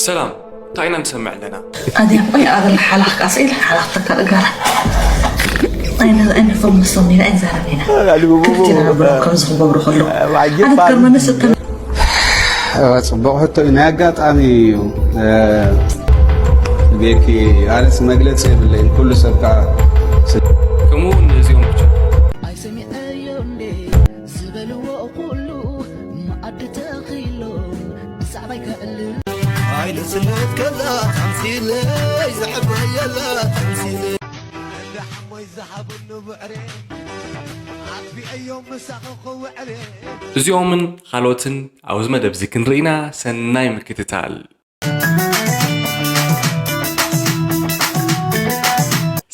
ሰላም፣ እንታይ ኢና ንሰምዕ ኣለና? ኣድያም ቆይ ኣበል ሓላኽ ቃሰ ኢለ ሓላኽ ተካ እጋራ ኣይነ ኣይነ ፈምሶም ኢና ኣይዛረብ ኢና ክፍቲና ብሎ ከም ዝኽገብሩ ከሎ ኣነ ከርመነስ እተን ጽቡቕ ሕቶ እዩ። ናይ ኣጋጣሚ እዩ ቤኪ፣ ኣነስ መግለጺ የብለይን። ኩሉ ሰብ ከዓ ከምኡ እውን ነዚኦም ብቻ ኣይሰሚዐዮ እንዴ ዝበልዎ ኩሉ መኣዲ ተኺሎም ብዛዕባይ ከዕልል ኣይነ ስለት ከላ ተምሲለይ ዘሕበየላ ተምሲለይ እንዳ ሓሞይ ዝሃብሉ ብዕሬ ኣጥቢዐዮም ምሳኺ ክውዕሬ እዚኦምን ካልኦትን ኣብዚ መደብ እዚ ክንርኢና ሰናይ ምክትታል።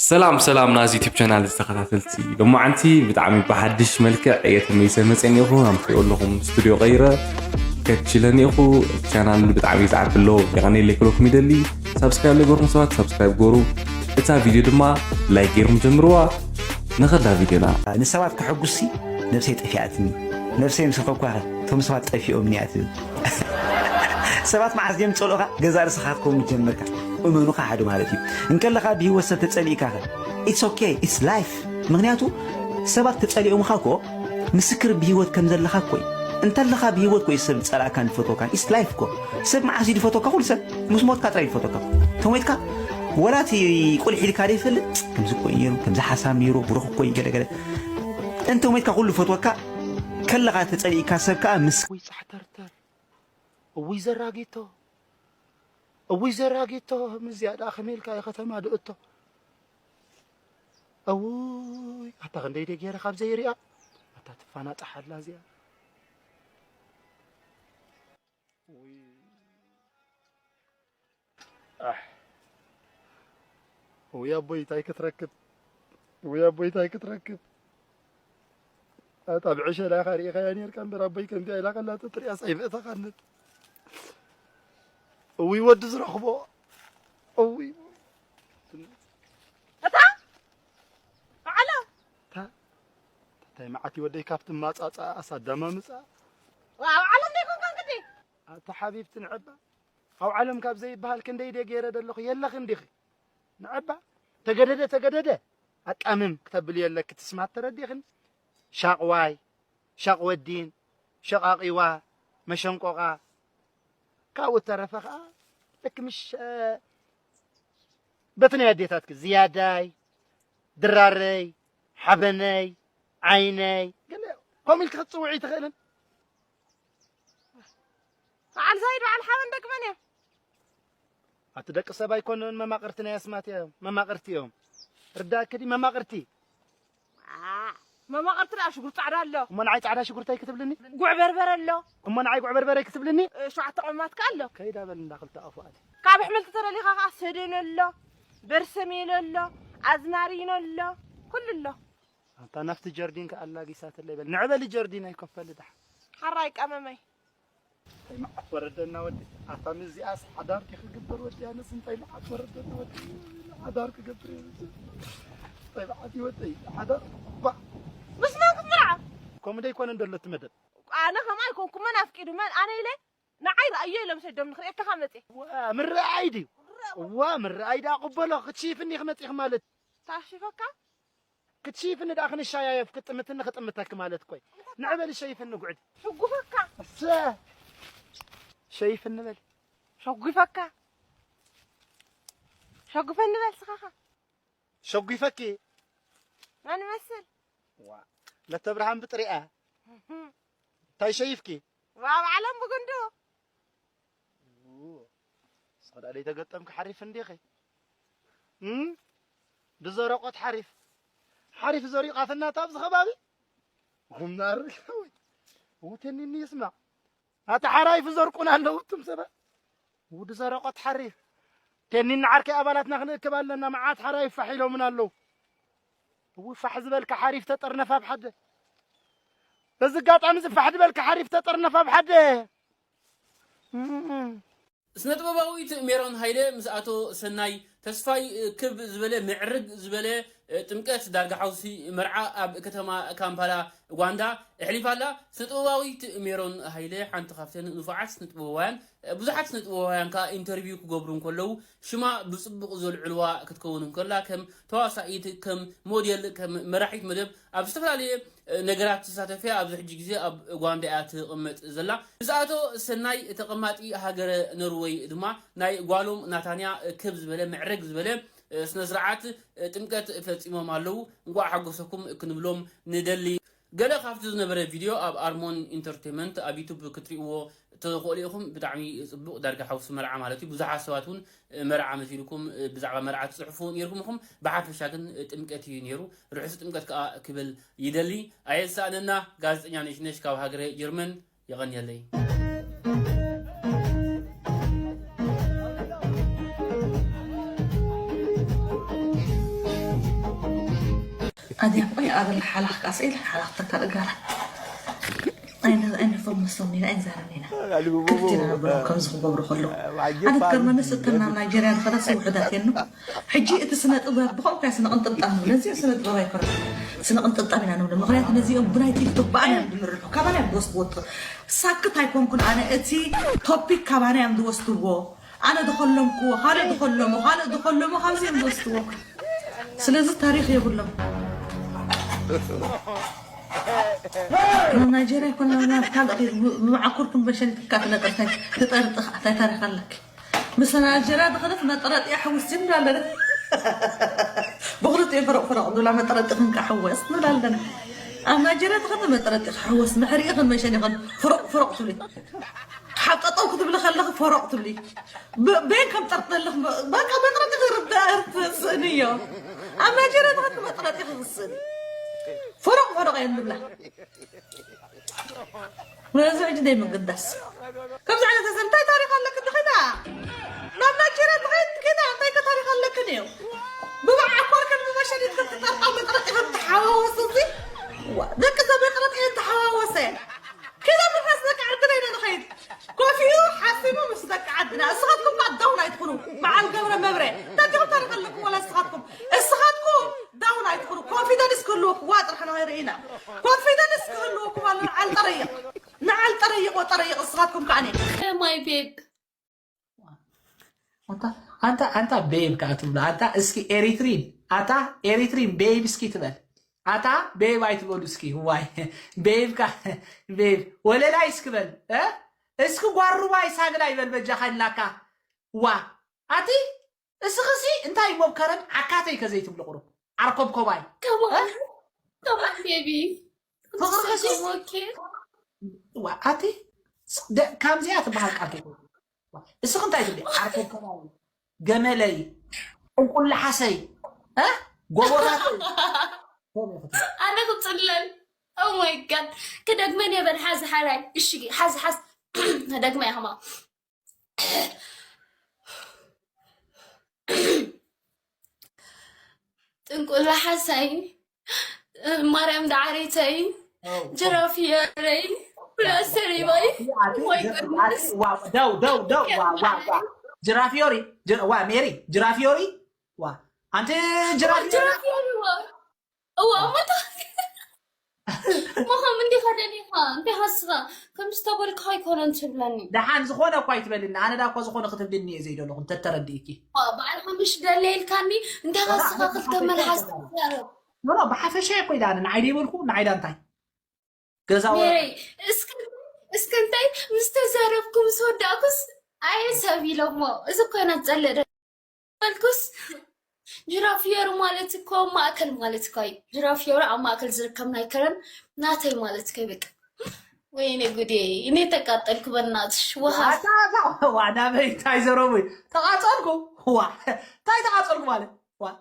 ሰላም ሰላም ናዚ ዩቲብ ቻናል ዝተኸታተልቲ፣ ሎማዓንቲ ብጣዕሚ ብሓድሽ መልክዕ እየ ተመይሰ መፅእ እኒኹ። ኣምፅኦ ኣለኹም ስቱዲዮ ቀይረ ከችለ እኒኹ። ቻናል ብጣዕሚ እዩ ዝዓቢ ኣሎ። የቐኔለይ ክብለኩም ይደሊ። ሳብስክራይብ ለይገርኩም ሰባት ሳብስክራይብ ገሩ። እታ ቪድዮ ድማ ላይክ ገይርኩም ጀምርዋ። ንኸዳ ቪድዮና። ንሰባት ከሐጉሲ ነብሰይ ጠፊኣትኒ። ነብሰይ ምስ ረኸብኳኸ እቶም ሰባት ጠፊኦም እኒኣ ትብል። ሰባት መዓስ ድዮም ዝጸልኡኻ? ገዛ ርእስኻ ክትከውን ጀመርካ። እመኑኻ ሓደ ማለት እዩ። እንከለኻ ብህይወት ሰብ ተጸሊእካ ኸ? It's okay, it's life። ምኽንያቱ ሰባት ተጸሊኦምኻ እኮ ምስክር ብህይወት ከም ዘለኻ እኮ እዩ። እንተለኻ ብህይወት እኮ እዩ ሰብ ዝጸላእካን ዝፈትወካን። It's life እኮ። ሰብ መዓስ እዩ ዝፈትወካ? ኩሉ ሰብ ምስ ሞትካ ጥራይ እዩ ዝፈትወካ። ተሞይትካ ወላ እቲ ቁልሕ ኢልካ ዘይፈልጥ ከምዚ እኮ እዩ ነይሩ፣ ከምዚ ሓሳብ ነይሩ፣ ብሩኽ እኮ እዩ ገለ ገለ። እንተ ሞይትካ ኩሉ ፈትወካ ከለኻ ተጸሊእካ ሰብ ከኣ ምስ እውይ ጻሕተርተር፣ እውይ ዘራጊቶ፣ እውይ ዘራጊቶ፣ ከምዚኣ ደኣ ከመይ ኢልካ እየ ከተማ ድእቶ? እውይ ኣታ ክንደይ ደይ ገይረ ካብ ዘይሪኣ ኣታ ትፋናጣሓላ እዚኣ። ውይ ኣቦይ እንታይ ክትረክብ፣ ውይ ኣቦይ እንታይ ክትረክብ። ኣታ ብዕሸላ ኢኻ ርኢኻያ ነርካ እምበር ኣቦይ ከምዚኣ ኢላ ከላ ተትሪኣስ ኣይምእተኻንን። እውይ ወዲ ዝረኽቦ እውይ። እታ በዓላ እንታይ መዓት ወደይ ካብቲ ማጻጻ ኣሳዳማ ምጻ ዋው ዓለም ደይ ኮንካን ግዲ ኣታ ሓቢብቲ ንዕባ ኣብ ዓለም ካብ ዘይበሃል ክንደይ ድየ ገይረ ዘለኹ የለኽን ዲኺ ንዕባ ተገደደ ተገደደ ኣጣምም ክተብልዮ ኣለኪ ትስማት ተረዲኽን ሻቕዋይ ሻቕ ወዲን ሸቓቒዋ መሸንቆቓ ካብኡ ተረፈ ኸዓ ልክ ምሽ በቲ ናይ ኣዴታትኪ ዝያዳይ ድራረይ ሓበነይ ዓይነይ ገለ ከምኡ ኢልኪ ክትፅውዒ ትኽእልን በዓል ዛይድ በዓል ሓበን ደቂ መን እዮም ኣቲ ደቂ ሰብ ኣይኮኑን መማቕርቲ ናይ ኣስማት እዮም መማቕርቲ እዮም ርዳእኪ ድዩ መማቕርቲ መማቕርቲ ደኣ ሽጉር ፃዕዳ ኣሎ እሞ ንዓይ ፃዕዳ ሽጉርተይ ክትብልኒ ጉዕ በርበር ኣሎ እሞ ንዓይ ጉዕ በርበረይ ክትብልኒ ሸዓተ ቀማት ከ ኣሎ ከይዳ በል እንዳ ክልተ ኣፉ ኣቲ ካብ ኣሕምልቲ ተደሊኻ ከዓ ሰደን ኣሎ በርሰሜል ኣሎ ኣዝማሪኖ ኣሎ ኩሉ ኣሎ ኣንታ ናብቲ ጀርዲን ከኣ ኣላጊሳትለይ በል ንዕበሊ ጀርዲን ኣይከፈል ድሓ ሓራይ ቀመመይ እንታይ መዓት ወረደና ወዲ ኣታ ምዚኣስ ሓዳር ዲ ክግበር ወዲ ኣነስ እንታይ መዓት ወረደና ወዲ ሓዳር ክገብር እየ እንታይ መዓት ይወደይ ሓዳር ባ ምስ መን ክትምርዓ ከምኡ ደይኮነ እንደሎ እቲ መደብ ኣነ ከምኣ ኣይኮንኩ መን ኣፍቂዱ መን ኣነ ኢለ ንዓይ ረኣዮ ኢሎም ሰዶም ንክርእየካ መፅእ ምርኣይ ድዩ እዋ ምርኣይ ዳ ቅበሎ ክትሽይፍኒ ክመፂእክ ማለት ታሽፈካ ክትሽይፍኒ ደኣ ክንሻያየፍ ክጥምትኒ ክጥምተኪ ማለት እኮይ ንዕበል ሸይፍኒ ጉዕዲ ሕጉፈካ እሰ ሸይፍኒ በል ሸጉፈካ ሸጉፈኒ በል ስኻኻ ሸጒፈኪ መን መስል ለተብርሃን ብጥሪኣ እንታይ ሸይፍኪ ዋብ ዓለም ብጉንዱ ሰዳ ደይተገጠምኪ ሓሪፍ እንዲኺ ድዘረቆት ሓሪፍ ሓሪፍ ዘሪቑ ኣፈናት ኣብዚ ከባቢ ጉምናር ውተኒኒ ይስማዕ ኣቲ ሓራይፍ ዘርቁን ኣለዉ እቱም ሰባት ውዲ ዘረቆት ሓሪፍ ቴኒን ዓርከይ ኣባላትና ክንእክብ ኣለና መዓት ሓራይፍ ፋሕ ኢሎምን ኣለዉ እው ፋሕ ዝበልካ ሓሪፍ ተጠርነፍ ኣብ ሓደ በዚ ኣጋጣሚ እዚ ፋሕ ዝበልካ ሓሪፍ ተጠርነፍ ኣብ ሓደ ስነ ጥበባዊት ሜሮን ሃይለ ምስ ኣቶ ሰናይ ተስፋይ ክብ ዝበለ ምዕርግ ዝበለ ጥምቀት ዳርጋ ሓውሲ መርዓ ኣብ ከተማ ካምፓላ ኡጋንዳ ኣሕሊፋ ኣላ። ስነጥበባዊት ሜሮን ሃይለ ሓንቲ ካብተን ንፉዓት ስነጥበባውያን፣ ብዙሓት ስነጥበባውያን ከኣ ኢንተርቪው ክገብሩ እንከለዉ ሽማ ብጽቡቕ ዘልዕልዋ ክትከውን እንከላ፣ ከም ተዋሳኢት፣ ከም ሞዴል፣ ከም መራሒት መደብ ኣብ ዝተፈላለየ ነገራት ትሳተፍ እያ። ኣብዚ ሕጂ ግዜ ኣብ ኡጋንዳ እያ ትቕመጥ ዘላ። ብዝኣቶ ሰናይ ተቐማጢ ሃገረ ኖርወይ ድማ ናይ ጓሎም ናታንያ ክብ ዝበለ፣ ምዕረግ ዝበለ ስነ ስርዓት ጥምቀት ፈጺሞም ኣለዉ። እንቋዕ ሓጎሰኩም ክንብሎም ንደሊ። ገለ ካብቲ ዝነበረ ቪድዮ ኣብ ኣርሞን ኢንተርቴይመንት ኣብ ዩቱብ ክትሪእዎ ትኽእሉ ኢኹም። ብጣዕሚ ጽቡቕ፣ ዳርጋ ሓውሲ መርዓ ማለት እዩ። ብዙሓት ሰባት እውን መርዓ መሲልኩም ብዛዕባ መርዓ ትጽሕፉ ነይርኩም ኢኹም። ብሓፈሻ ግን ጥምቀት እዩ ነይሩ። ርሑስ ጥምቀት ከኣ ክብል ይደሊ። ኣየሳእነና። ጋዜጠኛ ነሽነሽ ካብ ሃገረ ጀርመን። የቐንየለይ። ኣድያም ቆይ ኣበል ሓላኽ ካሰ ኢለ ሓላኽ ተካል እጋራ ኣይነ ኣይነ ፈመሶም ኢና ኣይዛረብ ኢና ክፍቲ ኢና ነብሎም ከምዚ ክገብሩ ከለዉ ኣነ ትገርመኒ ስተን ናብ ናይጀርያ ዝኸዳ ውሕዳት የኑ ሕጂ እቲ ስነ ጥበብ ብኸምኡ ከያ ስነ ቅንጥብጣብ ንብሎ እዚ ስነ ጥበብ ኣይኮነ ስነ ቅንጥብጣብ ኢና ንብሎ ምኽንያቱ ነዚኦም ብናይ ቲክቶክ ብኣና እዮም ዝምርሑ ካባና እዮም ዝወስድዎ ሳክት ኣይኮንኩን ኣነ እቲ ቶፒክ ካባና እዮም ዝወስድዎ ኣነ ዝኸለምኩዎ ካልእ ዝኸለሞ ካልእ ዝኸለሞ ካብዚ እዮም ዝወስድዎ ስለዚ ታሪኽ የብሎም ናብ ናይጀርያ ይኮን ናብ ካልእ ከይዱ ብመዓኮርኩም በሸኒት ክካ ትነጥር ታይ ትጠርጥኽ ታይ ታሪኽ ኣለክ ምስ ናይጀርያ ዝኸደት መጠረጢያ ሕውስ ይብላ ኣለና ብክልቲኡ ፍረቕ ፍረቕ ዝብላ መጠረጢ ክንካ ሕወስ ንብላ ኣለና ኣብ ናይጀርያ ዝኸደ መጠረጢ ክሕወስ ምሕሪእኽን መሸኒኽን ፍረቕ ፍረቕ ትብሊ ሓጠጠው ክትብሊ ከለኺ ፈረቕ ትብሊ በን ከም ጠርጥለኽ በቃ መጥረቂ ክርዳእር ትስእንዮ ኣብ ናይጀርያ ትኸድ መጥረቂ ክስእን ፈረቕ ፈረቕ እየን ዝብላ ነዚ ሕጂ ደይ ምግዳስ ከምዚ ዓይነት ሰብ እንታይ ታሪክ ኣለክ ድኸዳ ናብ ናይጀርያ ትኸይድ ከዳ እንታይ ከታሪክ ኣለክን እዩ ብባዕ ዓኮር ከም ብመሸኒት ከም ትጠርጣ መጥረቂ ከም ተሓዋወስ እዚ ደቂ ሰብ መጥረቂ ተሓዋወሰ ከዛ ምፍራስ ደቂ ዓድና ኢና ንኸይድ ኮፊኡ ሓሲሙ ምስ ደቂ ዓድና እስኻትኩም ዳውን ኣይትኹኑ በዓል ገብረ መብረ እንታይ ዲኹም ታሪክ ኣለኩም ወላ እስኻትኩም እስኻትኩም ዳውን ኣይትኹኑ ኮንፊደንስ ክህልወኩም ዋ ጥራሕ ንኸይርኢ ኢና ኮንፊደንስ ክህልወኩም ኣሎ ንዓል ጠረይቕ ንዓል ጠረይቕ ወጠረይቕ እስኻትኩም ከዓኒ my babe ኣንታ ኣንታ ቤብ ከዓ ትብሎ ኣንታ እስኪ ኤሪትሪን ኣታ ኤሪትሪን ቤብ እስኪ ትበል ኣታ ቤብ ኣይትበሉ እስኪ ዋይ ቤብ ካ ቤብ ወለላይ እስኪ በል እ እስኪ ጓሩባይ ሳግላይ በል በጃኻ ይላካ ዋ ኣቲ እስኺ ሲ እንታይ ሞብከረን ዓካተይ ከዘይትብሉ ቁሩብ ዓርኮብኮባይ ከማን ከማን ቤቢ ፍቕርኺ ሲ ኦኬ ዋ ኣቲ ስ- ደ- ካብዚኣ ትበሃል ቃል ከይኮንኩ። ዋ፣ እስኺ እንታይ ትብሊ ዓርኮብኮባይ ገመለይ እንቁላሓሰይ እ ጎቦታተይ ከምኡ ኢኺ ትብሊ። ኣነ ክፅለል Oh my god ክደግመን የበል ሓዚ ሓራይ እሺ ሓዚ ሓዝ ደግመ እያ ከማ ጥንቁላ ሓሳይ ማርያም ዳዓረይተይ ጅራፍ የረይ ፕላስተር ይባይ ደው ደው ደው ዋ ዋ ዋ ጅራፍ ዮሪ ጅ- ዋ ሜሪ ጅራፍ ዮሪ ዋ ኣንቲ ጅራፍ ዮሪ ጅራፍ የሪ ዋ እዋ እሞ ታ- እሞ ከም እንዲኻ ደሊኻ እንታይ ሃስኻ ከም ዝተበልካ ኣይኮነን ትብለኒ ደሓን ዝኾነ እኳ ኣይትበልኒ ኣነ ዳ እኳ ዝኾነ ክትብልኒ እየ ዘይደለኹ እንተተረዲእኪ ዋ፣ በዓል ሓሙሽ ደለ ኢልካኒ እንታይ ሃስኻ ክልተ መልሓስ ትዛረብ ኖ ኖ ብሓፈሻ እኮ ኢላ ኣነ ንዓይ ደይበልኩ ንዓይ ዳ እንታይ ገዛ ወረ ሜረይ እስከ እስከ እንታይ ምስ ተዛረብኩ ምስ ወዳእኩስ ኣየ ሰብ ኢሎሞ እዚ ኮይና ትጸልእ ዶ በልኩስ ጅራፊየሩ ማለት እኮ ማእከል ማለት እኮ እዩ ጅራፊየሩ ኣብ ማእከል ዝርከብ ናይ ከረን ናተይ ማለት እኮ በቃ ወይኔ ጉዴ እኔ ተቃጠልኩ በናትሽ ውሃ ዋና በይ እንታይ ዘረቡ ተቃጸልኩ ዋ እንታይ ተቃጸልኩ ማለት ዋ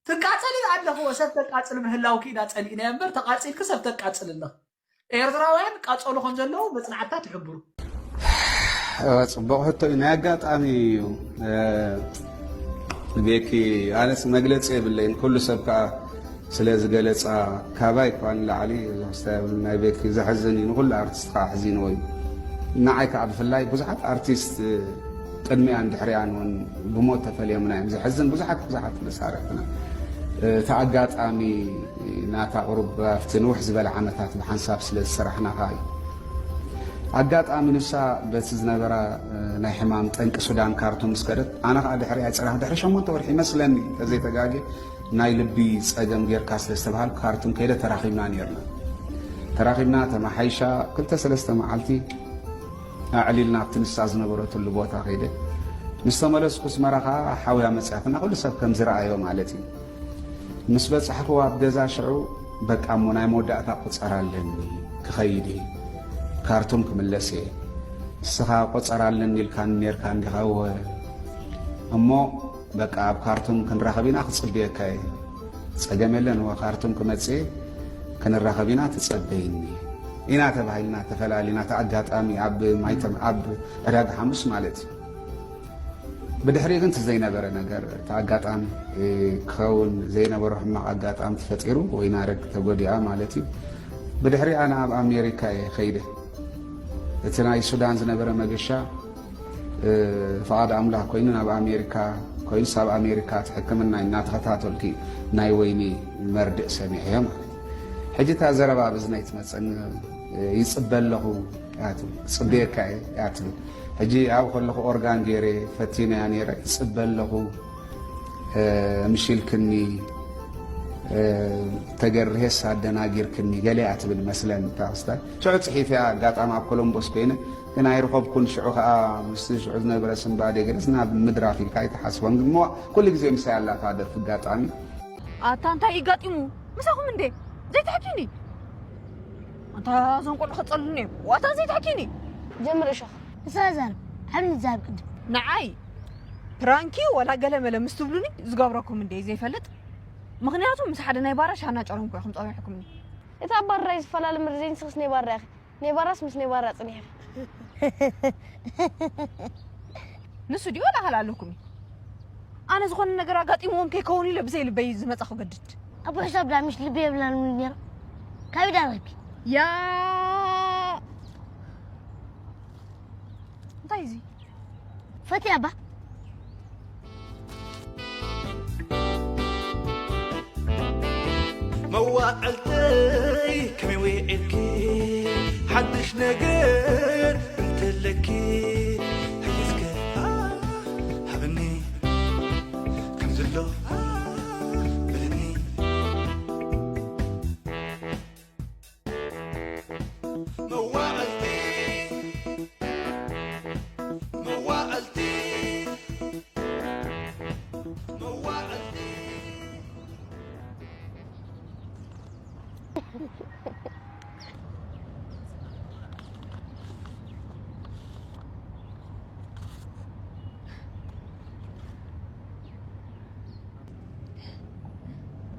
ትቃጸሊ ኣለኹ ሰብ ተቃጽል ምህላውኪ ኢና ጸሊእና እምበር ተቃጺልኪ ሰብ ተቃጽል ኣለኹ ኤርትራውያን ቃጸሉ ከም ዘለዉ መጽናዕትታት ይሕብሩ። ጽቡቕ ሕቶ እዩ። ናይ ኣጋጣሚ እዩ ቤኪ፣ ኣነስ መግለጺ የብለይን። ኩሉ ሰብ ከኣ ስለ ዝገለጻ ካባይ እኳ ንላዕሊ ናይ ቤኪ ዘሕዝን እዩ። ንኹሉ ኣርቲስት ከኣ ኣሕዚንዎ እዩ። ንዓይ ከኣ ብፍላይ ብዙሓት ኣርቲስት ቅድሚኣን ድሕሪኣን እውን ብሞት ተፈልዮምና እዮም። ዘሕዝን ብዙሓት ብዙሓት መሳርሕትና እቲ ኣጋጣሚ ናታ ቁሩብ ኣብቲ ንውሕ ዝበለ ዓመታት ብሓንሳብ ስለ ዝሰራሕና ከኣ እዩ። ኣጋጣሚ ንሳ በቲ ዝነበራ ናይ ሕማም ጠንቂ ሱዳን ካርቱም ምስ ከደት፣ ኣነ ከኣ ድሕሪኣ ጽናሕ ድሕሪ ሸሞንተ ወርሒ ይመስለኒ፣ እንተዘይተጋግየ፣ ናይ ልቢ ጸገም ጌርካ ስለ ዝተባሃልኩ ካርቱም ከይደ ተራኺብና ኔርና። ተራኺብና ተመሓይሻ ክልተ ሰለስተ መዓልቲ ኣዕሊልና ኣብቲ ንሳ ዝነበረትሉ ቦታ ከይደ። ምስ ተመለስኩ ኣስመራ ከኣ ሓውያ መጽያትና ኩሉ ሰብ ከም ዝረኣዮ ማለት እዩ። ምስ በጻሕኩ ኣብ ገዛ ሽዑ በቃ እሞ ናይ መወዳእታ ቁጸራ ኣለኒ ክኸይድ እየ። ካርቱም ክምለስ እየ። ንስኻ ቁጸራ ኣለኒ ኢልካኒ ኔርካ እንዲኻ? እወ። እሞ በቃ ኣብ ካርቱም ክንራኸብ ኢና ክጽብየካ እየ። ጸገም የለን፣ እወ ካርቱም ክመጽእ እየ፣ ክንራኸብ ኢና ትጸበይኒ ኢና ተባሂልና ተፈላሊና። እቲ ኣጋጣሚ ኣብ ማይተም ኣብ ዕዳጋ ሓሙስ ማለት እዩ። ብድሕሪ ግን እቲ ዘይነበረ ነገር እቲ ኣጋጣሚ ክኸውን ዘይነበሮ ሕማቕ ኣጋጣሚ ተፈጢሩ ወይ ናረግ ተጎዲኣ ማለት እዩ። ብድሕሪ ኣነ ኣብ ኣሜሪካ እየ ከይደ። እቲ ናይ ሱዳን ዝነበረ መገሻ ፍቓድ ኣምላኽ ኮይኑ ናብ ኣሜሪካ ኮይኑስ ኣብ ኣሜሪካ እቲ ሕክምና እናተኸታተልኩ ናይ ወይኒ መርድእ ሰሚዐዮ ማለት እዩ። ሕጂ እታ ዘረባ ኣብ እዝነይ ትመፀኒ ይፅበ ኣለኹ እያ ትብል። ክፅበየካ እየ እያ ትብል። ሕጂ ኣብኡ ከለኹ ኦርጋን ገይረ ፈቲነያ ነይረ። ይፅበ ኣለኹ ምሽ ኢልክኒ ተገርሄስ ኣደናጊርክኒ ገለ እያ ትብል መስለን እታ ክስታይ። ሽዑ ፅሒፈያ ኣጋጣሚ ኣብ ኮሎምቦስ ኮይነ ግን ኣይረኸብኩን። ሽዑ ከዓ ምስቲ ሽዑ ዝነበረ ስንባዴ ገለስ ናብ ምድራፍ ኢልካ ኣይትሓስቦን። ግን እሞ ኩሉ ግዜ ምሳይ ኣላ እታ ደርፊ ኣጋጣሚ። ኣታ እንታይ ይጋጢሙ ምሳኹም እንዴ? ዘይትሕኪኒ። ኣንታ እዞም ቆልዑ ከጸሉኒ እዮም። ዋታ ዘይትሕኪኒ። ጀምር እሾኽ። ንስኻ ዛረብ። ዓብኒ ዛረብ ቅድም። ንዓይ ፕራንኪ ወላ ገለ መለ ምስ ትብሉኒ ዝገብረኩም እንዴ ዘይፈልጥ? ምኽንያቱ ምስ ሓደ ናይ ባራ ሻና ጨረምኩ ኢኹም ጸዊዕኩምኒ። እታ ባራ እዩ ዝፈላለ ምርዘይ ንስኽስ ናይ ባራ ኢኺ። ናይ ባራስ ምስ ናይ ባራ ጽኒሕኺ። ንሱ ድዩ ወላ ካልእ ኣለኩም እዩ? ኣነ ዝኾነ ነገር ኣጋጢምዎም ከይከውን ኢለ ብዘይ ልበይ ዝመጻኹ ገድድ። ኣቦ ሕሳብ ዳሚሽ ልቢ የብላን ምን ነይሩ። ካበይ ዳረኪ? ያ እንታይ እዚ? ፈትያ ባ መዋዕልተይ ከመይ ውዒልኪ ሓድሽ ነገር እንተለኪ ሕጊዝከ ሃብኒ ከም ዘሎ በልኒ መዋዕልቲ መዋዕልቲ መዋዕልቲ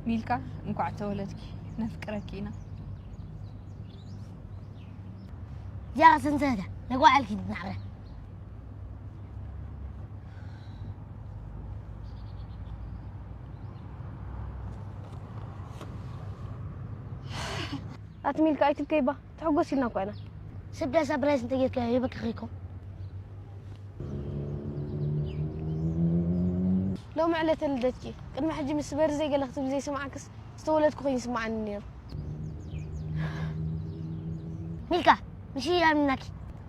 ሚልካ እንኳዕ ተወለድኪ ነፍቅረኪ ኢና። እዚኣ ሰንሰለታ ነጓዓልኪ ናዕረ ኣቲ ሚልካ ኣይትብከይባ ትሕጎስ ኢልና እኳ ኢና። ሰብ ዳሳ ብራይስ እንተጌርካዮ የበክኸይኮ ሎሚ ዕለተ ልደትኪ ቅድሚ ሕጂ ምስ በርዘይ ገለ ክትብል ዘይስምዓክስ ዝተወለድኩ ኮይኑ ይስምዓኒ ነይሩ። ሚልካ ምሽ ያምናኪ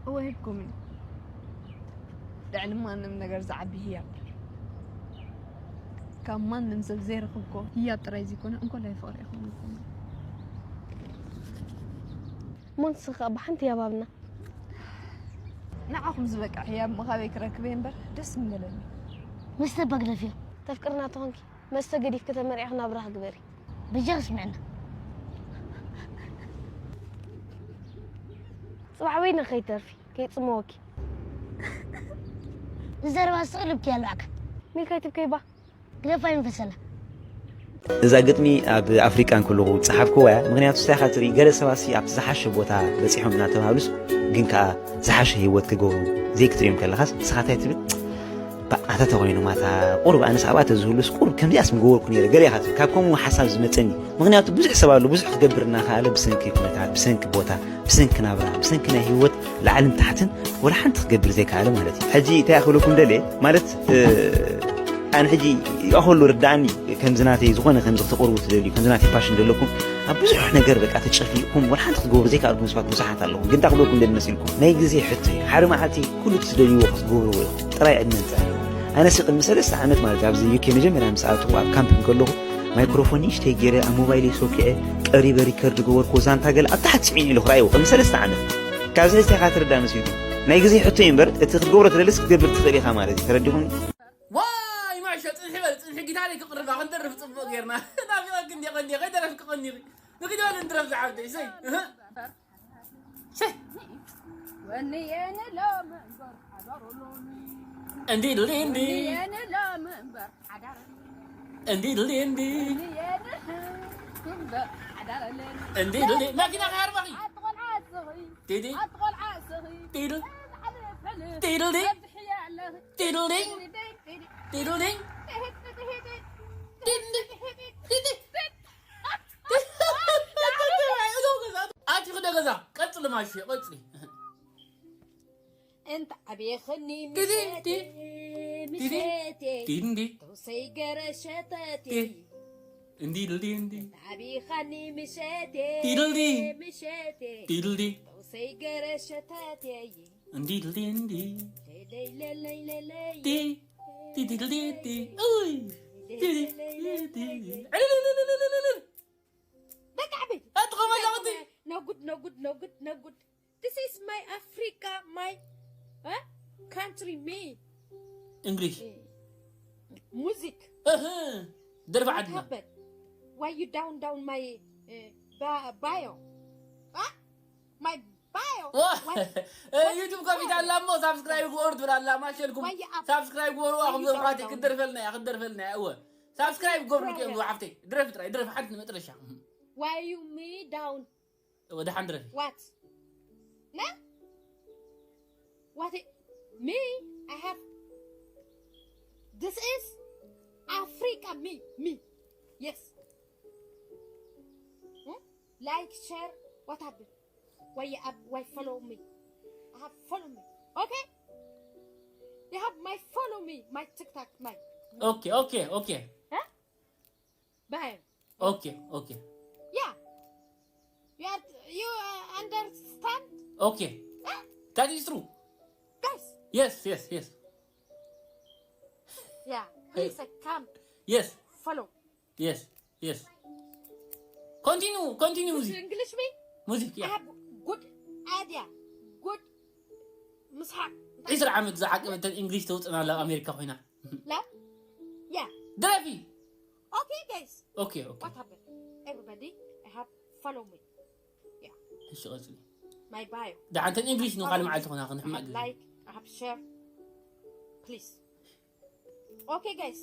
እወ ሂብኩም እዩ ልዕሊ ማንም ነገር ዝዓቢ ህያብ ካብ ማንም ሰብ ዘይረኽብኮ ህያብ ጥራይ ዘይኮነ እንኮላይ ፍቕሪ ይኸውን ይኸውን እሞ ንስኻ ብሓንቲ ያባብና ንዓኹም ዝበቅዕ ህያብ ምኻበይ ክረክበ እምበር ደስ ምበለኒ መስተ በግደፍዮ ተፍቅርና ተኾንኪ መስተ ገዲፍኪ ተመርዒኺ ናብራኺ ግበሪ በጃኺ ስምዕና ፅባሕ በይነ ከይተርፊ ከይፅመወኪ ንዘረባ ስቕ ልብኪ ያለዋዕካ ሚልካይ ትብከይባ ግደፋ ይንፈሰና እዛ ግጥሚ ኣብ ኣፍሪቃ እንከለኹ ዝጸሓፍክዋ እያ። ምኽንያቱ ንስኻ ትርኢ ገለ ሰባትሲ ኣብቲ ዝሓሸ ቦታ በጺሖም እናተባህሉስ ግን ከኣ ዝሓሸ ህይወት ክገብሩ ዘይክትርእዮም ከለኻስ ንስኻ እንታይ ትብል? ባእ ኣታ ተኾይኖም ኣታ ቁሩብ ኣነስ ኣብኣ ተዝህሉስ ቁሩብ ከምዚኣስ ምገበርኩ ነይረ ገለ ኢኻ ትብል። ካብ ከምኡ ሓሳብ ዝመጸኒ ምኽንያቱ ብዙሕ ሰብ ኣሎ ብዙሕ ክገብር እናኸኣለ ብሰንኪ ኩነታት ብሰንኪ ቦታ ብሰንኪ ናብራ ብሰንኪ ናይ ህይወት ላዕልን ታሕትን ወላ ሓንቲ ክገብር ዘይከኣለ ማለት እዩ። ሕጂ እንታይ እያ ክብለኩም ደልየ ማለት ኣነ ሕጂ ይኣኸሉ ርዳእኒ። ከምዚ ናተይ ዝኾነ ከምዚ ክተቕርቡ ትደልዩ፣ ከምዚ ናተይ ፓሽን ዘለኩም ኣብ ብዙሕ ነገር በቃ ተጨፊቕኩም ወላ ሓንቲ ክትገብሩ ዘይከኣልኩም ሰባት ብዙሓት ኣለኹም። ግን እንታይ ክብለኩም ደሊ መሲልኩም፣ ናይ ግዜ ሕቶ እዩ። ሓደ መዓልቲ ኩሉ እቲ ትደልይዎ ክትገብርዎ ኢኹም። ጥራይ ዕድመ ንጽዕር። ኣነሲ ቅድሚ ሰለስተ ዓመት ማለት ኣብዚ ዩኬ መጀመርያ ምስ ኣተኹ ኣብ ካምፕ እንከለኹ ማይክሮፎን ንእሽተይ ገይረ ኣብ ሞባይለይ ሶኪዐ ቀሪበ ሪከርድ ገበርኩዎ። ዛንታ ገለ ኣብ ታሕቲ ስዒኑ ኢሉ ክረኣይዎ ቅድሚ ሰለስተ ዓመት። ካብዚ ሕጂ እንታይ ኢኻ ትርዳእ መሲልኩም? ናይ ግዜ ሕቶ እዩ እምበር እቲ ክትገብሮ ትደልስ ክትገብር ትኽእል ኢኻ ማለት እዩ። ተረዲኹምኒ? ዋይ ማሾ ጽንሒ በል ጽንሒ ጊታረይ ክቕርባ ክንደርፍ ጽቡቕ ጌርና ናፊቐኪ እንዲ ቀንዲ ከይደረፍኪ ቀኒኺ ንኺድ በል እንድረፍ ዝዓብደይ ሰይ እህ። ሸህ። ወንየን ሎም እምበር ሓዳር ሎም እንዲ ድሊ እንዲ ወንየን ሎም እምበር ሓዳር እንዲ ድሊ እንዲ ወንየን እምበር ሓዳር ሎም እንዲ ድሊ መኪና ከያርባኺ ኣትቆልዓ ስኺ ዲዲ ኣትቆልዓ ስኺ ዲዲ ኣልፈል ዲዲ ተብሕያ ኣለኺ ዲዲ ዲዲ ዲዲ ኣቲ ክደ ገዛ ቀጽሊ ማሽ ቀጽሊ እንተ ዓብየኽኒ ዲዲ ምሸቴ ምሸቴ ዲዲ ተውሰይ ገረ ሸተቴ እንዲ ድልዲ እንዲ ዓብይኻኒ ምሸቴ ዲድልዲ ምሸቴ ዲድልዲ ተውሰይ ገረ ሸተቴ እንዲ ድልዲ እንዲ ለይለይ ለለይ ለለይ ዲ ዲድልዲ ዲ ኡይ ዲድልዲ በቃ ዓበይቲ ኣትኸመላቕቲ ነጉድ ነጉድ ነጉድ ነጉድ This is my Africa, my uh, country, me. እንግሊሽ Music. እህ ደርፊ What ዓድና happened? Why you down down my uh, ba- bio? Huh? My bio? What? ዩቱብ ከፊት ኣላ እሞ ሳብስክራይብ ግበሩ ትብል ኣላ ማሸልኩም Why you up? ሳብስክራይብ ግበሩ ኣኹም ዘምሓት ክደርፈልና እያ ክደርፈልና እያ እወ ሳብስክራይብ ግበሩ ክእሉ ሓፍተይ ድረፊ ጥራይ ድረፊ ሓንቲ መጥረሻ Why you me down? ወደ ሓን ድረፊ What? No? What? It, me? I have. This is Africa. Me. Me. Yes. Hmm? Like, share. What happened? Why you up? Why follow me? I have follow me. Okay? You have my follow me. My TikTok. My ኦኬ ኦኬ ኦኬ Bye. ኦኬ ኦኬ Yeah. You are, you uh, understand? ኦኬ that is true Guys. Yes yes yes Yeah. Please uh, come. Yes Follow. Yes yes continue continue Good ሙዚክ English me? ሙዚክ I ያ have good idea. Good. Mishak. ዕስራ ዓመት ዝዓቀበተን እንግሊሽ ተውፅና ኣብ ኣሜሪካ ኮይና Love? Yeah. ድረፊ Okay, guys. ኦኬ ኦኬ What happened? Everybody, I have follow me. እሺ ቀፅሊ My bio. ደሓንተን እንግሊሽ ንካል መዓልቲ ኾና I ክንሕመቅ have like. I have share. Please. Okay, guys.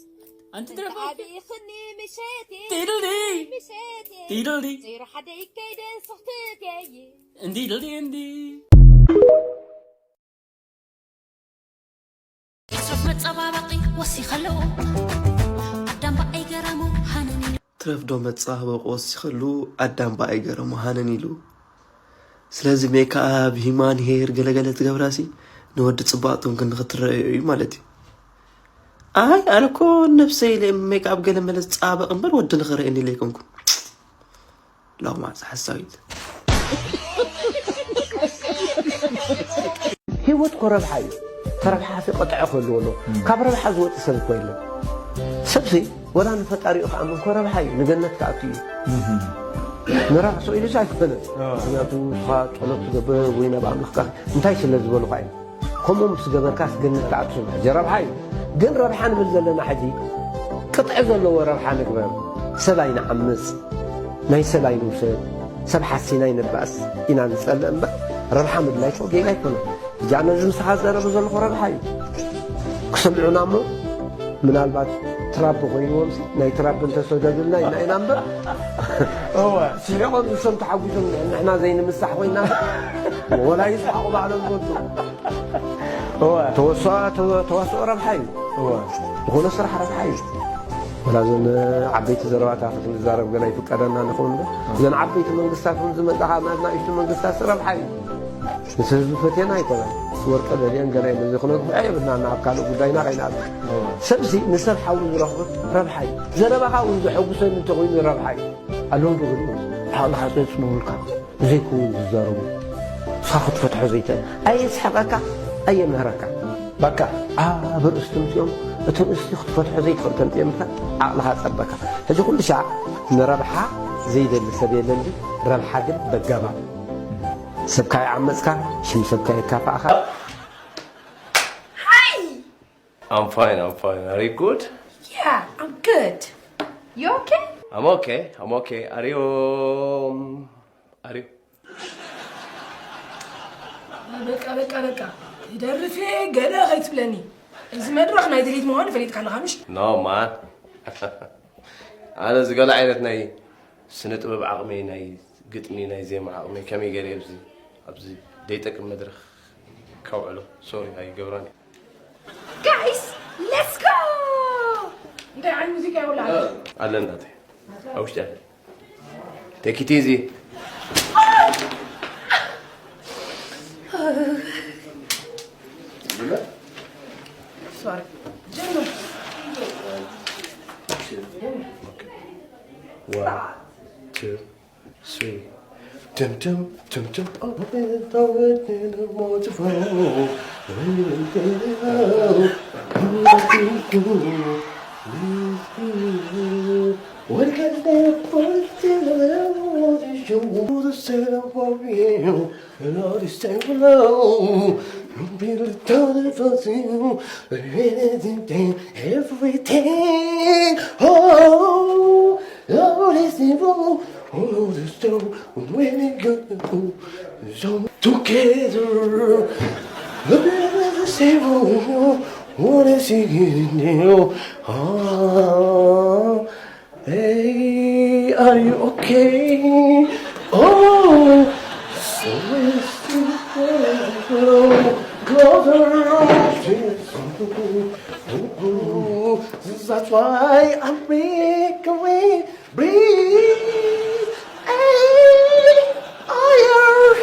ኣንቲ ድረፊ ዓብይኽኒ ምሸቴ ዲድልዲ ምሸቴ ዲድልዲ ዘይሮ ሓደ ይከይደ ስኽትት እየ እንዲ ድልዲ እንዲ እሱፍ መጸባበቒ ወሲኸሉ ኣዳም በኣይ ገረሙ ሃነን ኢሉ ትረፍ ዶ መጸባበቒ ወሲኸሉ ኣዳም በኣይ ገረሙ ሃነን ኢሉ ስለዚ ሜክኣፕ ሂማን ሄር ገለገለ ትገብራሲ ንወዲ ጽባቕቶም ክንክትረአዮ እዩ ማለት እዩ ኣይ ኣነ እኮ ነብሰይ ኢለ ሜክኣፕ ገለ መለ ዝጸባበቕ እምበር ወዲ ንኽረአኒ ኢለ ኣይኮንኩን ላው ማዕፀ ሓሳዊት ህይወት እኮ ረብሓ እዩ ተረብሓ ሲ ቀጥዐ ክህልዎ ኣለዎ ካብ ረብሓ ዝወፅ ሰብ እኮ የለን ሰብሲ ወላ ንፈጣሪኡ ክኣምን እኮ ረብሓ እዩ ንገነት ክኣቱ እዩ ንራሱ ኢሉ ኣይኮነ ምክንያቱ ንስኻ ጸሎት ትገብር ወይ ናብ ኣምላኽካ እንታይ ስለ ዝበሉኻ እዩ ከምኡ ምስ ገበርካስ ገነት ትኣቱ ሕጂ ረብሓ እዩ ግን ረብሓ ንብል ዘለና ሕጂ ቅጥዒ ዘለዎ ረብሓ ንግበር ሰብ ኣይንዓምፅ ናይ ሰብ ኣይንውሰድ ሰብ ሓሲና ኣይንባእስ ኢና ንፀልእ እምበር ረብሓ ምድላይ እኮ ጌጋ ኣይኮነ ሕጂ ኣነ እዚ ምሳኻ ዘረብ ዘለኹ ረብሓ እዩ ክሰምዑና እሞ ምናልባት ትራምፕ ኮይንዎም ሲ ናይ ትራምፕ እንተሰደዱልና ኢና ኢና እምበር ስሒቖም ንሶም ተሓጒሶም ንሕና ዘይንምሳሕ ኮይና ወላ ይስሓቑ ባዕሎም ዝወዱ ተዋስኦ ረብሓ እዩ ዝኾነ ስራሕ ረብሓ እዩ ወላ ዘን ዓበይቲ ዘረባታት ክንዛረብ ገና ይፍቀደና ንኸውን ዘን ዓበይቲ መንግስታት እውን ዝመጣ ካብ ናት ናእሽቱ መንግስታት ረብሓ እዩ ንሰብ ዝፈትየና ኣይኮነን ወርቀ በሊአን ገለ ኢለ ዘይኮነ ክብዐ የብልናን ኣብ ካልእ ጉዳይና ከይንኣቱ። ሰብሲ ንሰብ ሓው ዝረኽቦ ረብሓ እዩ። ዘረባኻ እውን ዘሐጉሰኒ እንተኾይኑ ረብሓ እዩ። ኣለዉ ዶ ገሊኦም ዓቕልኻ ጸጽንቡልካ ዘይከውን ዝዛረቡ ንስኻ ክትፈትሖ ዘይትእል ኣየስሕቐካ ኣየምህረካ። በቃ ኣብ ርእስቲ ምጽኦም እቶም እስቲ ክትፈትሖ ዘይትኽእል ተምጽኦም ኢልካ ዓቕልኻ ጸበካ። ሕጂ ኩሉ ሻዕ ንረብሓ ዘይደሊ ሰብ የለን ድዩ? ረብሓ ግን በጋማ። ሰብካ ይዓመጽካ፣ ሽም ሰብካ የካፋእካ። Hi! I'm fine, I'm fine. Are you good? Yeah, I'm good. You okay? I'm okay, I'm okay. Are you. Um, are you. በቃ በቃ በቃ ትደርፍ እየ ገለ ከይትብለኒ። እዚ መድረኽ ናይ ድሌት ምዃኑ ፈሊጥካ ኣለኻ ምሽ? No, man. ኣነ እዚ ገለ ዓይነት ናይ ስነ ጥበብ ዓቕመይ፣ ናይ ግጥሚ፣ ናይ ዜማ ዓቕመይ ከመይ ገይረ ኣብዚ ኣብዚ ዘይጠቅም መድረኽ ከውዕሎ? ሶሪ ኣይገብራን። Guys, let's go! እንታይ ዓይነት ሙዚቃ ይውላል? ኣለ እናተይ ኣብ ውሽጢ ኣለ። Take it easy. Sorry. ጀምር። One, two, three. Dum dum dum dum. Oh, everything. Oh, Lord is evil. Oh, the stone. When it go. So together. Look at the same. What is he getting now? Ah, hey, are you okay? Oh, so it's closer. That's why I make a way, breathe, and higher.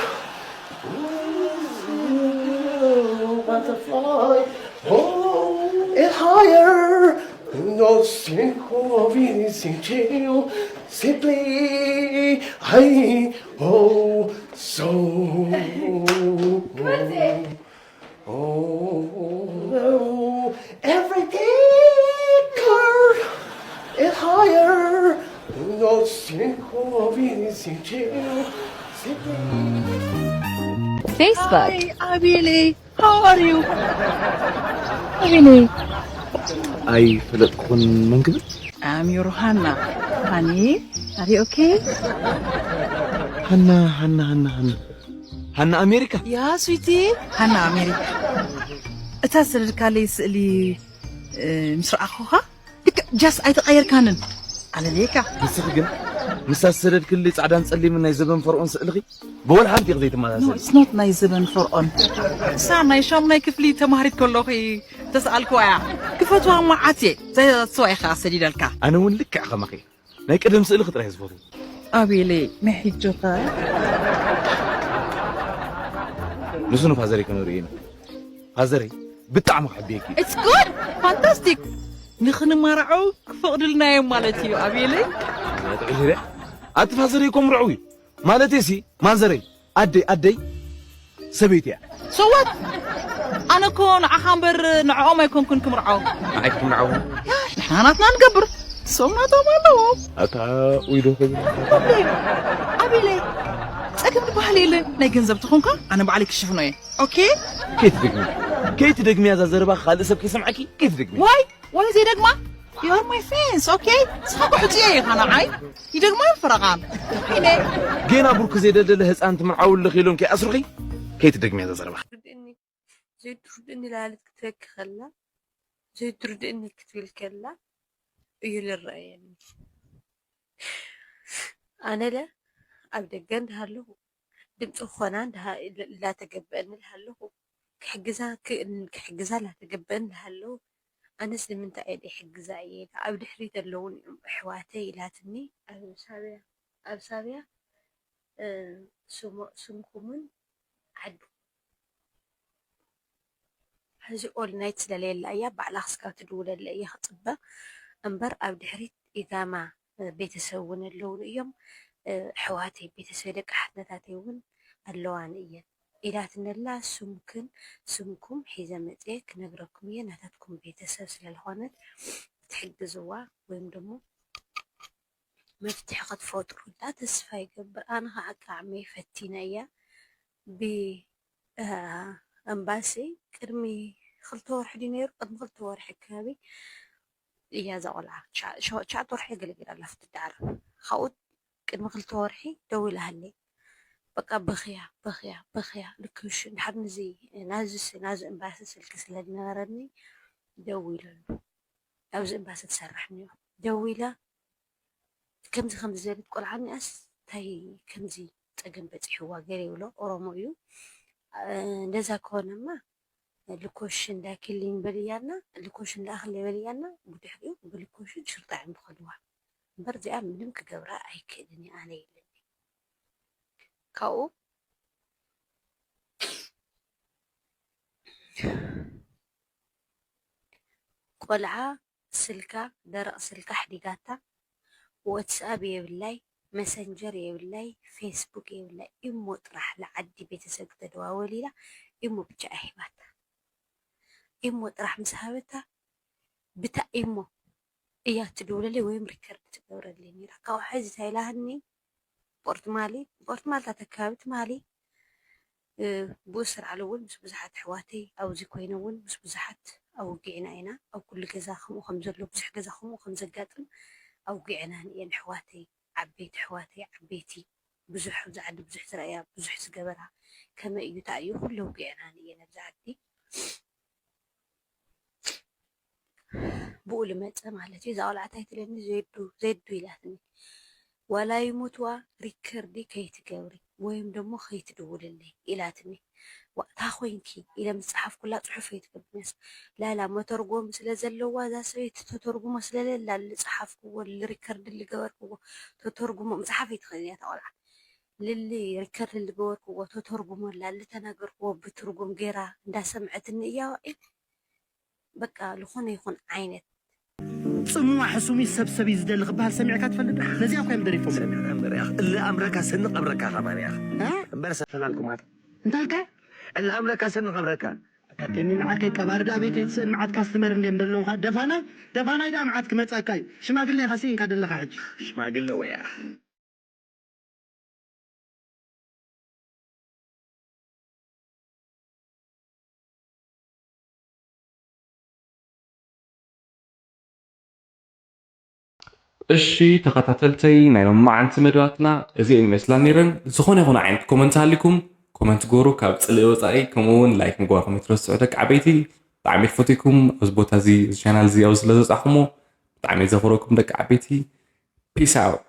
Butterfly, oh, and higher. No single of anything to simply, I, oh, so. Oh, everything is higher. No single of anything to simply. Facebook. Hi, Abili. How are you? ኣቢኒ ኣይፈለጥኩኹን መን ክብል I'm your Hannah. Honey, are you okay? ሃና ሃና ሃና ሃና ሃና ኣሜሪካ Yeah, sweetie. ሃና ኣሜሪካ። እታ ዝሰደድካለይ ስእሊ እ፣ ምስ ረኣኹኻ ልክዕ ጃስ ኣይተቐየርካንን ኣለልየካ። ንስኺ ግን ምስታ ዝሰደድክሊ ጻዕዳን ጸሊምን ናይ ዘበን ፈርኦን ስእልኺ ብወላ ሓንቲ ኢኺ ዘይትመሳሰሊ። It's not ናይ ዘበን ፈርኦን። እሳ ናይ ሻሙናይ ክፍሊ ተማሃሪት ከለኹ ተሰኣልክዋ እያ። ክፈትዋ መዓት እየ። ዘስዋ ኢኻ ሰዲደልካ። ኣነ እውን ልክዕ ከማኺ ናይ ቀደም ስእልኺ ጥራይ ዝፈትዎ። ኣቤለይ ናይ ሕጆኸ? ንሱ ንፋዘረይ ከነርእዩ ኢና። ፋዘረይ ብጣዕሚ ክሕብየኪ እዩ። It's good! Fantastic! ንኽንማርዓው ክፈቕዱልና እዮም ማለት እዩ ኣቤለይ። ጥዕሽ ሪኣ ኣቲ ፋዘረይ እኮ ምርዓው እዩ። ማለተይ ሲ ማዘረይ ኣደይ ኣደይ ሰበይቲ እያ። So what? ኣነ እኮ ንዓኻ እምበር ንዕኦም ኣይኮንኩን ክምርዓው። ንዓይ ክትምርዓው ንሕና ናትና ንገብር። እሶም ናቶም ኣለዎም። ኣታ ውይዶ ከ ኣቤለይ ጸገም ዝበሃል የለን። ናይ ገንዘብ ተኾንካ ኣነ ባዕለይ ክሽፍኖ እየ። ኦኬ? ከይትደግሚ ከይትደግሚ እዛ ዘረባ ካልእ ሰብ ከይሰምዓኪ ከይትደግሚ። ዋይ ዋይ ዘይደግማ You're my friends, okay? ንስኻ እኮ ሕጽዮ ኢኻ ንዓይ። ይደግማ እዮም ፈረቓም። ኢነ ጌና ብርኩ ዘይደልደለ ህፃን ትምርዓው ኣለኺ ኢሎም ከይኣስሩኺ ከይትደግሚ እዛ ዘረባ። ዘይትርድእኒ ላልት ክትበኪ ከላ ዘይትርድእኒ ክትብል ከላ እዩ ልረኣየኒ። ኣነለ ኣብ ደገ እንዳሃለኹ ድምፂ ክኾና እንዳሃ- እንዳተገበአኒ እንዳሃለኹ ክሕግዛ ክ- ክሕግዛ እንዳተገበአኒ እንዳሃለኹ ኣነስ ንምንታይ እየ ደይሕግዛ እየ ኢላ ኣብ ድሕሪት ኣለውን እዮም ኣሕዋተይ ኢላትኒ ኣብ ሳብያ ኣብ ሳብያ እ፣ ስሙ- ስምኩምን ዓዱ እዚ all night ስለለየላ እያ፣ ባዕላ ክስካብ ትድውለለ እየ ክፅበ እምበር፣ ኣብ ድሕሪት ኢጋማ ቤተሰብ እውን ኣለውኒ እዮም። ኣሕዋተይ፣ ቤተሰብ ደቂ ሓትነታተይ እውን ኣለዋኒ እየን ኢላትነላ። ስምክን ስምኩም ሒዘ መፅየ ክነግረኩም እየ። ናታትኩም ቤተሰብ ስለዝኾነት ክትሕግዝዋ ወይም ደሞ መፍትሒ ክትፈጥሩላ ተስፋ ይገብር። ኣነ ከዓ ጣዕመይ ፈቲነ እያ። ብ ኣምባሲ ቅድሚ ክልተ ወርሒ ድዩ ነይሩ? ቅድሚ ክልተ ወርሒ ኣከባቢ እያ እዛ ቆልዓ። ትሽዓ- ሸ- ትሽዓተ ወርሒ የገለግል ኣላ ኣብቲ ትዳዓረብ። ካብኡ ቅድሚ ክልተ ወርሒ ደዊላሃለይ። በቃ በኽያ በኽያ በኽያ ልክሽ እንድሓር ንዚ ናዚ ናዚ እምባሲ ስልኪ ስለ ዝነበረኒ ደዊለሉ። ኣብዚ እምባሲ ትሰርሕ እኒኦ ደዊለ ከምዚ ከምዚ ዝበለት ቆልዓ እኒኣስ እንታይ ከምዚ ፀገም በፂሕዋ ገለ ይብሎ። ኦሮሞ እዩ። እንደዛ ከሆነማ ልኮሽን ላኪልኝ በልያና፣ ልኮሽን ላክለይ በልያና። ብድሕሪኡ ብልኮሽን ሽርጣ እዮም ዝኸድዋ እምበር እዚኣ ምንም ክገብራ ኣይክእልን እየ። ኣነ የለኒ ካብኡ ቆልዓ ስልካ ደረቕ ስልካ ሕዲጋታ፣ ዋትስኣብ የብላይ፣ መሰንጀር የብላይ፣ ፌስቡክ የብላይ። ኢሞ ጥራሕ ንዓዲ ቤተሰብ ክተደዋወል ኢላ ኢሞ ብቻ እያ ሂባታ። ኢሞ ጥራሕ ምስ ሃበታ ብታ ኢሞ እያ ትድውለለይ ወይም ሪከርድ ትገብረለይ ነይራ። ካብኡ ሕዚ እንታይ ኢላሃኒ? ፖርትማሊ ፖርትማልታት ኣከባቢ ትማሊ ብኡ ስርዓሉ እውን ምስ ብዙሓት ኣሕዋተይ ኣብዚ ኮይነ እውን ምስ ብዙሓት ኣውጊዕና ኢና። ኣብ ኩሉ ገዛ ከምኡ ከም ዘሎ ብዙሕ ገዛ ከምኡ ከም ዘጋጥም ኣውጊዕናን እየን ኣሕዋተይ፣ ዓበይቲ ኣሕዋተይ፣ ዓበይቲ ብዙሕ ኣብዚ ዓዲ ብዙሕ ዝረኣያ ብዙሕ ዝገበራ ከመይ እዩ እንታይ እዩ ኩሉ ኣውጊዕናን እየን ኣብዚ ዓዲ። ብኡ ልመፀ ማለት እዩ። እዛ ቆልዓ እንታይ ትለኒ? ዜዱ ዜዱ ኢላትኒ። ዋላ ይሙትዋ ሪከርዲ ከይትገብሪ ወይም ደሞ ከይትድውልለይ ኢላትኒ። ዋእታ ኮይንኪ ኢለ ምስ ፀሓፍኩላ ፅሑፍ ኣይትገብርንስ። ላላ መተርጎሚ ስለ ዘለዋ እዛ ሰበይቲ ተተርጉሞ ስለለላ ልፅሓፍክዎ ልሪከርድ ልገበርክዎ ተተርጉሞ ምፅሓፍ ኣይትኽእል እያ እታ ቆልዓ። ልሊ ሪከርድ ልገበርክዎ ተተርጉሞላ ልተናገርክዎ ብትርጉም ገይራ እንዳሰምዐትኒ እያ። በቃ ልኾነ ይኹን ዓይነት ጽሙዋ ሕሱም እዩ ሰብ ሰብ እዩ ዝደሊ ክበሃል ሰሚዕካ ትፈልጥ? ነዚኣ እኳ እዮም ደሪፎም። ሰሚዕካ እምበር ያኽ እለ ኣምረካ ሰኒ ቀብረካ ከማን ያኽ እ? እምበር ሰላልኩም ኣት እንታይ ኢልካ? እለ ኣምረካ ሰኒ ቀብረካ ኣካቴኒ ንዓከይ ቀባሪ ዳ ቤተይ ትስእን መዓት ካስትመር እንድዮም ዘለውኻ ደፋናይ ደፋናይ ዳ መዓት ክመጸካ እዩ ሽማግለ ኢኻ ስኢንካ ደለኻ ሕጂ ሽማግለ ወያ እሺ ተኸታተልተይ ናይ ሎማዓንቲ መደባትና እዚኤን ይመስላ ነይረን። ዝኾነ ይኹን ዓይነት ኮመንት ሃሊኩም ኮመንት ግበሩ ካብ ፅልኢ ወፃኢ፣ ከምኡ እውን ላይክ ምግባርኩም ኣይትረስዑ ደቂ ዓበይቲ። ብጣዕሚ እየ ዝፈትየኩም ኣብዚ ቦታ እዚ እዚ ቻናል እዚ ኣብዚ ስለ ዘብፃሕኩሞ ብጣዕሚ እየ ዘኽብረኩም ደቂ ዓበይቲ። ፒስ ኣውት።